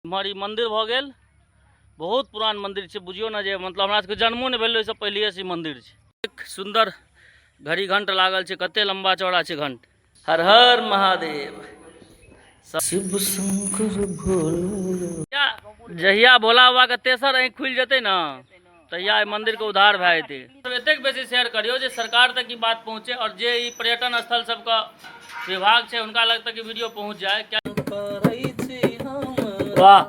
इम्हर ई मंदिर भऽ गेल। बहुत पुरान मंदिर छै, बुझियौ ने जे मतलब हमरा सबके जन्मो नहि भेल ओहिसँ पहिलेसँ ई मंदिर छै। एक सुन्दर घड़ी घंट लागल छै, कते लम्बा चौड़ा छै घंट। हर हर महादेव। शिव शंकर भोले। जहिया भोला बाबा के तेसर आँखि खुलि जेतै ने तहिया एहि मंदिर के उद्धार भए जेतै। एतेक बेसी शेयर करियौ जे सरकार तक ई बात पहुँचे और जे ई पर्यटन स्थल सबके विभाग छै हुनका लग तक ई वीडियो पहुँच जाए। वाह,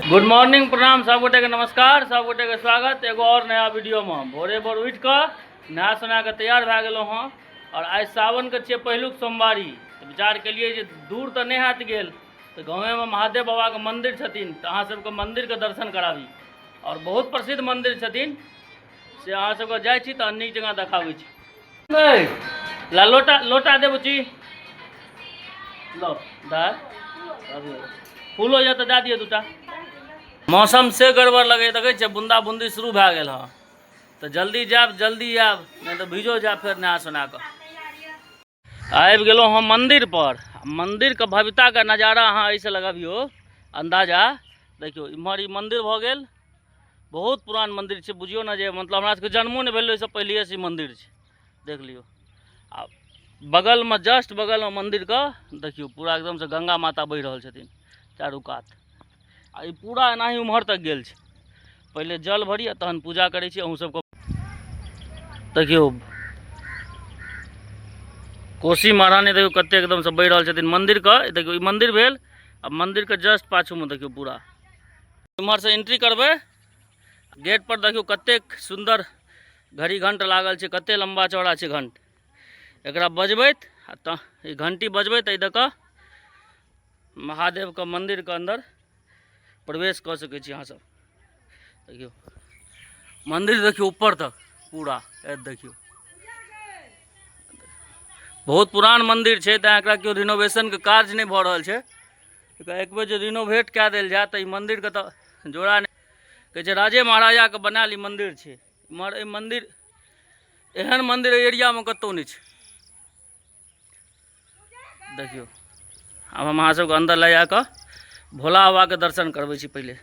गुड मॉर्निंग, प्रणाम सब गोटे के, नमस्कार सब गोटे के, स्वागत एगो और नया वीडियो में। भोरे भोर उठि कऽ नहा सोना कऽ तैयार भए गेलहुँ हँ और आइ सावन के छियै पहिलुक सोमवारी, तऽ विचार केलियै जे दूर तऽ नहि हैत गेल तऽ गाँवेमे महादेव बाबाके मन्दिर छथिन तऽ अहाँ सबके मन्दिरके दर्शन कराबी और बहुत प्रसिद्ध मन्दिर छथिन से अहाँ सबके जाइ छी तऽ नीक जकाँ देखाबै छी। ला लोटा लोटा देबो छी, लो दाल फूलो यऽ तऽ दए दियौ दूटा। मौसम से गड़बड़ लगै, देखै छियै बूंदा बूंदी शुरू भए गेल हँ, तऽ जल्दी जायब जल्दी आयब, नहि तऽ भिजो जायब फेर नहा सोना कऽ। आबि गेलहुँ हम मन्दिर पर। मन्दिरके भव्यताके नजारा अहाँ एहिसँ लगाबियौ अन्दाजा। देखियौ इम्हर ई मन्दिर भऽ गेल, बहुत पुरान मन्दिर छै, बुझियौ ने जे मतलब हमरा सबके जन्मो नहि भेल ओहिसँ पहिलेसँ ई मन्दिर छै। देख लियौ आ बगलमे जस्ट बगलमे मन्दिरके देखियौ पूरा एकदमसँ गंगा माता बहि रहल छथिन चारू कात आ ई पूरा एनाही उम्हर तक गेल छै। पहिले जल भरी आ तहन पूजा करै छी अहूँ सबके। देखियौ कोसी महारानी देखियौ कते एकदमसँ बहि रहल छथिन मन्दिरके। देखियौ ई मन्दिर भेल आ मन्दिरके जस्ट पाछूमे देखियौ पूरा इम्हरसँ एंट्री करबै गेट पर। देखियौ कतेक सुन्दर घड़ी घंट लागल छै, कते लम्बा चौड़ा छै घंट। एकरा बजबैत आ तऽ ई घंटी बजबैत एहि दऽ कऽ महादेवके मन्दिरके अन्दर प्रवेश कऽ सकै छी अहाँ सब। देखियौ मन्दिर देखियौ ऊपर तक पूरा, देखियौ बहुत पुरान मन्दिर छै, तैं एकरा केओ रिनोवेशनके कार्य नहि भऽ रहल छै। एकरा एक बेर जे रिनोवेट कए देल जाय तऽ ई मन्दिरके तऽ जोड़ा नहि कहै छै, राजे महाराजाके बनायल ई मन्दिर छै। इम्हर एहि मन्दिर एहन मन्दिर एहि एरियामे कतहु नहि छै। देखियौ आब हम अहाँ सबके अन्दर लए जाकऽ भोला बाबाके दर्शन करबै छी पहिले,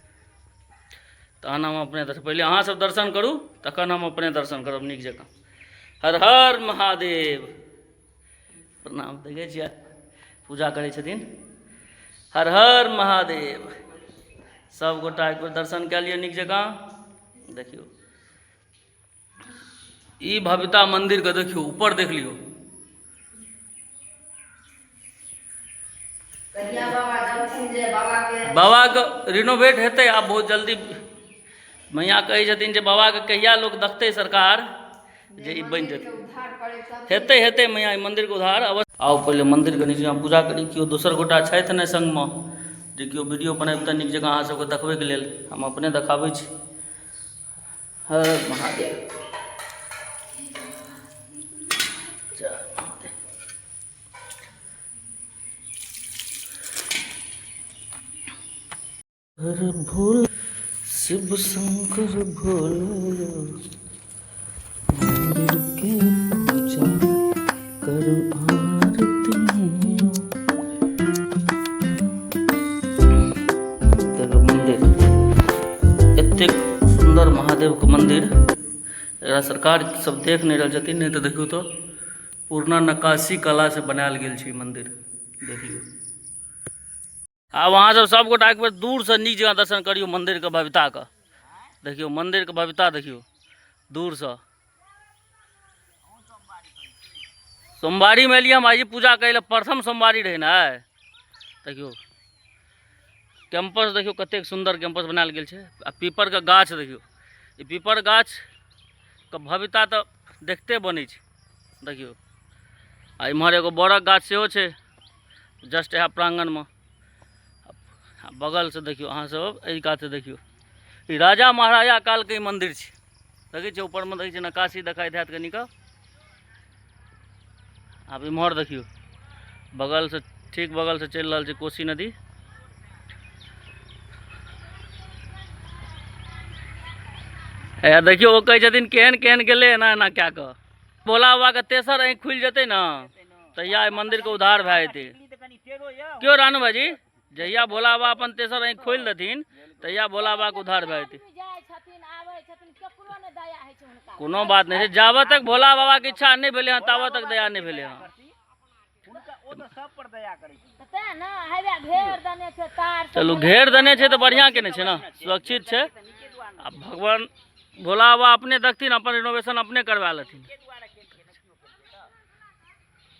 तहन हम अपने दर्शन, पहिले अहाँ सब दर्शन करू तखन हम अपने दर्शन करब नीक जकाँ। हर हर महादेव। प्रणाम। देखै छियै पूजा करै छथिन। हर हर महादेव। सब गोटा एक बेर दर्शन कए लिअ नीक जकाँ। देखियौ ई भव्यता मन्दिरके, देखियौ ऊपर देख लियौ। बाबाके रिनोवेट हेतै आब बहुत जल्दी। मैया कहै छथिन जे बाबाके कहिया लोक देखतै सरकार जे ई बनि जेतै। हेतै हेतै मैया ई मन्दिरके उद्धार अवश्य। आउ पहिले मन्दिरके नीक जकाँ पूजा करी। केओ दोसर गोटा छथि नहि सङ्गमे जे केओ वीडियो बनबितै नीक जकाँ अहाँ सबके देखबैके लेल, हम अपने देखाबै छी। हर महादेव, जय महादेव। हर भोल शिव शंकर भोले, मंदिर के पूजा करू आरती। देखो मंदिर एतेक सुन्दर महादेवके मंदिर, एकरा सरकार सब देख नहि रहल छथिन, नहि तऽ देखियौ तऽ पुरना नक्काशी कला से बनायल गेल छै ई मंदिर। देख लियौ। आब अहाँ सब सब गोटा एक बेर दूर से नीक जकाँ दर्शन करियौ मंदिरके भव्यताके। देखियौ मंदिरके भव्यता देखियौ दूर से। सोमवारीमे एलियै हम आइ पूजा करै लए, प्रथम सोमवारी रहै ने आइ। देखियौ कैंपस, देखियौ कतेक सुन्दर कैंपस बनायल गेल छै। आ पीपरके गाछ देखियौ, ई पीपर गाछके भव्यता तऽ देखते बनै छै। देखियौ आ इम्हर एगो बड़क गाछ सेहो छै जस्ट इएह प्राङ्गणमे। आ बगलसँ देखियौ अहाँ सब एहि कातसँ देखियौ, ई राजा महाराजा कालके ई मन्दिर छै। देखै छियै ऊपरमे देखै छियै नक्काशी देखाइत हैत कनिक। आब इम्हर देखियौ बगलसँ, ठीक बगलसँ चलि रहल छै कोसी नदी। हे देखियौ ओ कहै छथिन केहन केहन गेलै एना एना कए कऽ। भोला बाबाके तेसर आँखि खुलि जेतै ने तहिया एहि मन्दिरके उद्धार भए जेतै। क्यों रानू भाईजी, जहिया भोला बाबा अपन तेसर आँखि खोलि देथिन तहिया भोला बाबाके उद्धार भए जेतै। कोनो बात नहि छै, जाबत तक भोला बाबाके इच्छा नहि भेलै हँ ताबत तक दया नहि भेलै हँ। चलू घेर देने छै तऽ बढ़िआँ केने छै ने, सुरक्षित छै। आ भगवान भोला बाबा अपने देखथिन, अपन रिनोवेशन अपने करवा लेथिन।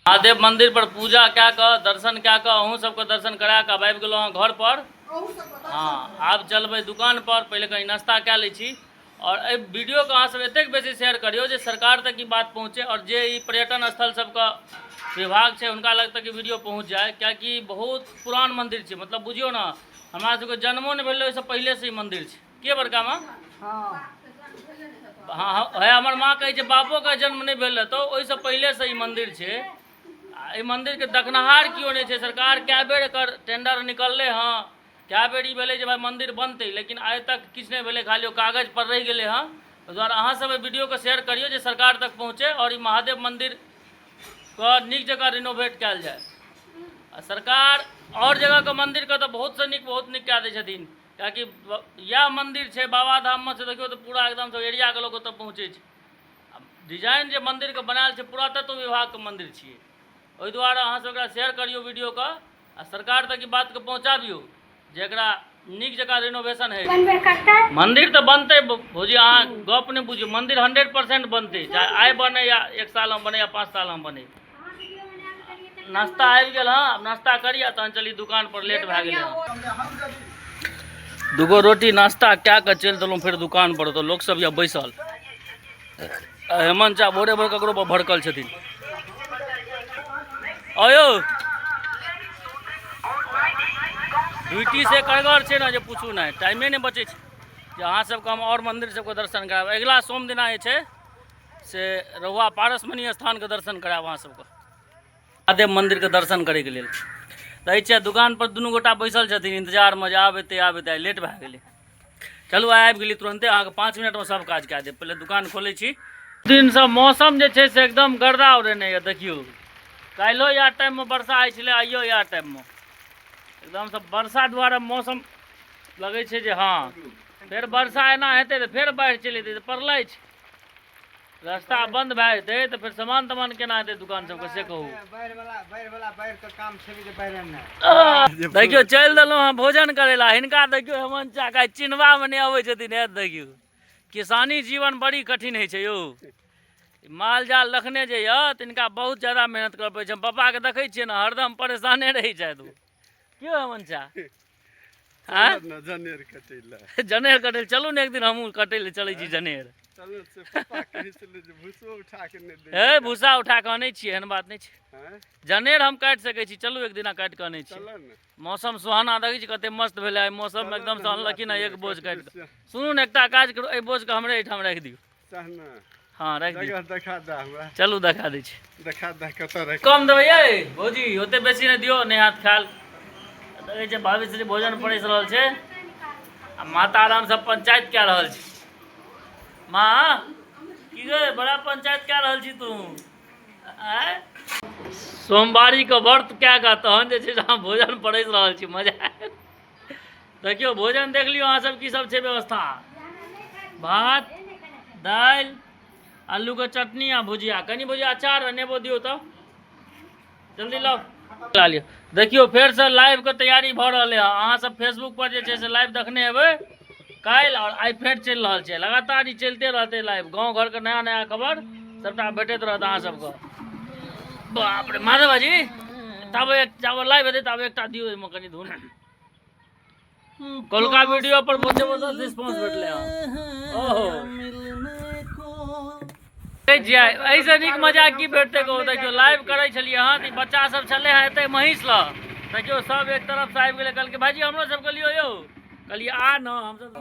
महादेव मंदिर पर पूजा कए कऽ दर्शन कए कऽ अहूँ सबके दर्शन करा कऽ आबि गेलहुँ हँ घर पर। हँ आब चलबै दुकान पर, पहिले कनि नाश्ता कए लै छी। और एहि वीडियोके अहाँ सब एतेक बेसी शेयर करियौ जे सरकार तक ई बात पहुँचे और जे ई पर्यटन स्थल सबके विभाग छै हुनका लग तक ई वीडियो पहुँच जाय, कियाकि बहुत पुरान मंदिर छै। मतलब बुझियौ ने, हमरा सबके जन्मो नहि भेलै ओहिसँ पहिलेसँ ई मंदिर छै। के बड़का माँ? हँ हँ, हमर माँ कहै छै बापोके जन्म नहि भेल रहतौ ओहिसँ पहिलेसँ ई मंदिर छै। आ एहि मंदिरके देखनिहार केओ नहि छै। सरकार कए बेर एकर टेंडर निकललै हँ, कए बेर ई भेलै जे भाइ मन्दिर बनतै, लेकिन आइ तक किछु नहि भेलै, खाली ओ कागज पर रहि गेलै हँ। ओहि दुआरे अहाँसभ एहि वीडियोके शेयर करियौ जे सरकार तक पहुँचै आओर ई महादेव मन्दिरके नीक जकाँ रिनोवेट कयल जाय। आ सरकार आओर जगहके मन्दिरके तऽ बहुतसँ नीक बहुत नीक कए दै छथिन, किएकि इएह मन्दिर छै बाबाधाममे से देखियौ तऽ पूरा एकदमसँ एरियाके लोक ओतय पहुँचै छै। आ डिजाइन जे मन्दिरके बनायल छै पुरातत्व विभागके मन्दिर छियै। ओहि दुआरे अहाँसभ एकरा शेयर करियौ वीडियोके आ सरकार तक ई बातके पहुँचाबियौ जे एकरा नीक जकाँ रिनोवेशन होइ। मन्दिर तऽ बनतै भौजी, अहाँ गप नहि बुझियौ, मन्दिर 100% बनतै, चाहे आइ बनै या 1 सालमे बनै या 5 सालमे बनै। नाश्ता आबि गेल हँ, आब नाश्ता करी आ तहन चली दुकान पर, लेट भए गेलै हँ। दूगो रोटी नाश्ता कए कऽ चलि देलहुँ फेर दुकान पर, तऽ लोकसभ यऽ बैसल। हेमंत चा भोरे भोर ककरो पर भड़कल छथिन। अयो ड्यूटी से करगर छै ने जे पूछू नहि, टाइमे नहि बचै छै जे अहाँ सबके हम आओर मन्दिर सबके दर्शन करायब। अगिला सोम दिना जे छै से रहुआ पारसमणि स्थानके दर्शन करायब अहाँ सबके, महादेव मन्दिरके दर्शन करैके लेल। रहै छियै दुकान पर, दुनू गोटा बैसल छथिन इंतजारमे जे आब एतै आब एतै, लेट भए गेलै। चलू आइ आबि गेली तुरन्ते, अहाँके 5 मिनटमे सब काज कए देब। पहिले दुकान खोलै छी। दिनसँ मौसम जे छै से एकदम गर्दा उड़ेने यऽ। देखियौ काल्हिो इएह टाइममे वर्षा होइ छलै, आइयो इएह टाइममे एकदमसँ वर्षा दुआरे मौसम लगै छै जे हँ फेर वर्षा एना हेतै तऽ फेर बाढ़ि चलि एतै, तऽ प्रलय छै, रास्ता बंद भए जेतै तऽ फेर सामान तमान केना हेतै दुकान सबके, से कहू। देखियौ चलि देलहुँ हँ भोजन करै लए। हिनका देखियौ हेमंत चाका चिन्हबामे नहि अबै छथिन। हे देखियौ किसानी जीवन बड़ी कठिन होइ छै यौ। माल जाल रखने जे यऽ तिनका बहुत ज्यादा मेहनत करऽ पड़ै छै। हम पप्पाके देखै छियै ने हरदम परेशाने रहै छथि ओ। क्यों हेमंत चा? आँय? ने जनेर कटै लए। जनेर कटै लए चलू ने एक दिन हमहूँ कटै लए चलै छी जनेर। चलू से पप्पा कहै छलै जे भूसो उठा के नहि दै। हे भूसा उठा कऽ आनै छियै, एहन बात नहि छै। आँय? जनेर हम काटि सकै छी, चलू एक दिना काटि कऽ आनै छी। चलऽ ने। मौसम सुहाना देखै छी कते मस्त भेलै आइ मौसम, चलऽ एकदम ने से हमरा अनलखिन हँ संगे एक बोझ कटबै काटि कऽ। से। सुनू ने एकटा काज करू, एहि बोझके हमरे एहिठाम राखि दियौ। सएह ने। हँ राखि दियौ। जगह देखा दे हमरा। चलू देखा दै छी। देखा दे कतऽ राखि। कम देबै यै भौजी, ओते बेसी नहि दियौ, नहि हाथ खायल। देखै छै भाभी श्री भोजन परसि रहल छै आ माता राम सब पंचायत कए रहल छै। माँ की गे बड़ा पंचायत कए रहल छी तू? आँय? सोमवारी के व्रत कए कऽ तहन जे छै से अहाँ भोजन परसि रहल छी, मजा आयल। देखियौ भोजन देख लियौ अहाँ सब की सब छै व्यवस्था। भात दालि आलूके चटनी आ भुजिया, कनि भुजिया अचार आ नेबो दियौ तऽ जल्दी लाउ। ला लिअ। देखियौ फेरसँ लाइवके तैयारी भऽ रहलै हँ। अहाँ सब फेसबुक पर जे छै से लाइव देखने हेबै काल्हि, आओर आइ फेर चलि रहल छै, लगातार ई चलिते रहतै लाइव। गाँव घरके नया नया खबर सबटा भेटैत रहत अहाँ सबके। बाप रे माधव भाजी, ताबे जाबे लाइव हेतै ताबे एकटा दियौ ओहिमे कनि धुन। कलका वीडियो पर बहुत जबरदस्त रिस्पॉन्स भेटलै हँ। ओहो एहिसँ नीक मजा की भेटतै कहू। देखियौ लाइव करै छलियै हँ तऽ बच्चा सब छलै हँ एतै महीष लग, देखियौ सब एक तरफसँ आबि गेलै, कहलकै भाइजी हमरो सबके लियौ यौ। कहलियै आ न हमसब।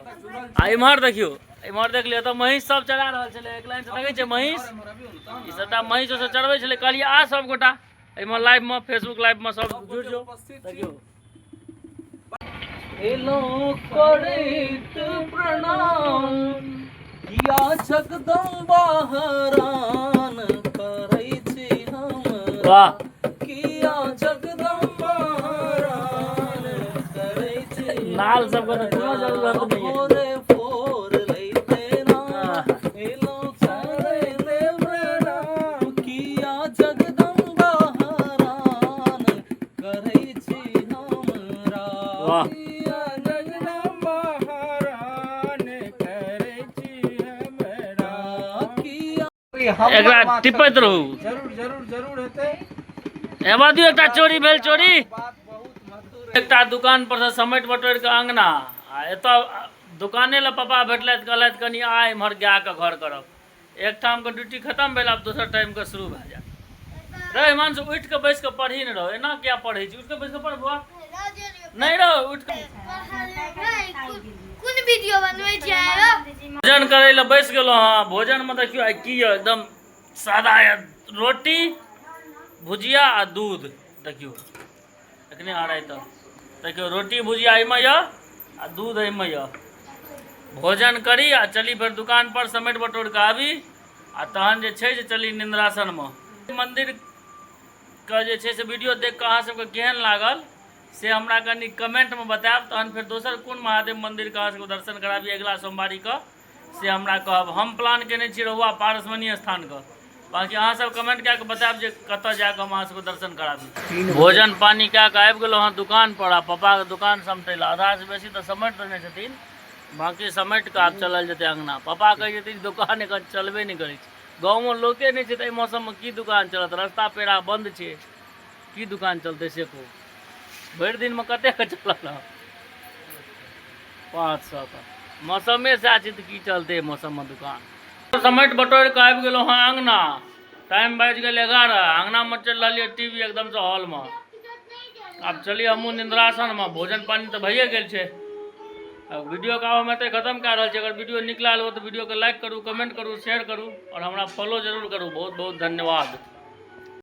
आ इम्हर देखियौ, इम्हर देख लियौ तऽ महीष सब चरा रहल छलै एक लाइनसँ, देखै छियै महीष, ई सबटा महीष ओसब चरबै छलै। कहलियै आ सब गोटा एहिमे लाइवमे फेसबुक लाइवमे सब जुड़ि जाउ। देखियौ एलहुँ करैत प्रणाम, किया जगदम्बा हरान करै छी हमरा, वाह किया जगदम्बा नाल सबके तऽ कोनो जरूरत नहि है। भोरे भोर लैते ना एलो करैते प्रणाम किया जगदम्बा हरान करै छी हमरा। वाह। किया जगदम्बा हरान करै छी हमरा। किया एकरा टिपैत रहू। जरूर जरूर जरूर हेतै। एबा दियौ, एकटा चोरी भेल, चोरी। बात बहुत मधुर। एकटा दुकान पर से समेट बटोरि कऽ अंगना आ एतऽ दुकाने लए पापा भेटलथि, कहलथि कनि आ इम्हर गायके घर करब। एक ठामके ड्यूटी खतम भेल, आब दोसर टाइमके शुरू भए जायत। रे हिमांशु, उठि कऽ बैस कऽ पढ़ही ने रहो, एना किया पढ़ै छी? उठि कऽ बैस कऽ पढ़ बौआ। नहि रहो, उठि कऽ। कोन वीडियो बनबै छियै रौ? भोजन करै लए बैस गेलहुँ हँ। भोजनमे देखियौ आइ की यऽ, एकदम सादा यऽ, रोटी भुजिया आ दूध। देखियौ एखने आ रहा तऽ देखियौ, रोटी भुजिया एहिमे यऽ आ दूध एहिमे यऽ। भोजन करी आ चली फेर दुकान पर, समेट बटोर कऽ आबी आ तहन जे छै से चली निन्द्रासनमे। मन्दिरके जे छै से वीडियो देख कऽ अहाँ सबके केहन लागल से हमरा कनि कमेंटमे बतायब। तहन फेर दोसर कोन महादेव मन्दिरके अहाँ सबके दर्शन कराबी अगिला सोमवारीके, से हमरा कहब। हम प्लान केने छी रहुआ पारसमणि स्थानके, बाँकी अहाँ सब कमेंट कए कऽ बतायब जे कतऽ जाकऽ हम अहाँ सबके दर्शन कराबी। भोजन पानी कए कऽ आबि गेलहुँ हँ दुकान पर आ पप्पाके दुकान समटै लए। आधासँ बेसी तऽ समेट देने छथिन, बाँकी समेट कऽ आब चलल जेतै अङ्गना। पप्पा कहै छथिन दुकान एखन चलबे नहि करै छै, गाँवमे लोके नहि छै तऽ एहि मौसममे की दुकान चलत? रस्ता पेड़ा बन्द छै, की दुकान चलतै से कहू? भरि दिनमे कतेक चलल हँ? 500 के। मौसमे सएह छै तऽ की चलतै मौसममे दुकान? समेट बटोरि कऽ आबि गेलहुँ हँ अङ्गना। टाइम बाजि गेल 11। अङ्गनामे चलि रहल यऽ टीवी एकदमसँ हॉलमे। आब चलिए हमहूँ निन्द्रासनमे, भोजन पानी तऽ भइए गेल छै। आब वीडियोके आब हम एतै खतम कए रहल छी। अगर वीडियो नीक लागल हो तऽ वीडियोके लाइक करू, कमेंट करू, शेयर करू आओर हमरा फॉलो जरूर करू। बहुत बहुत धन्यवाद।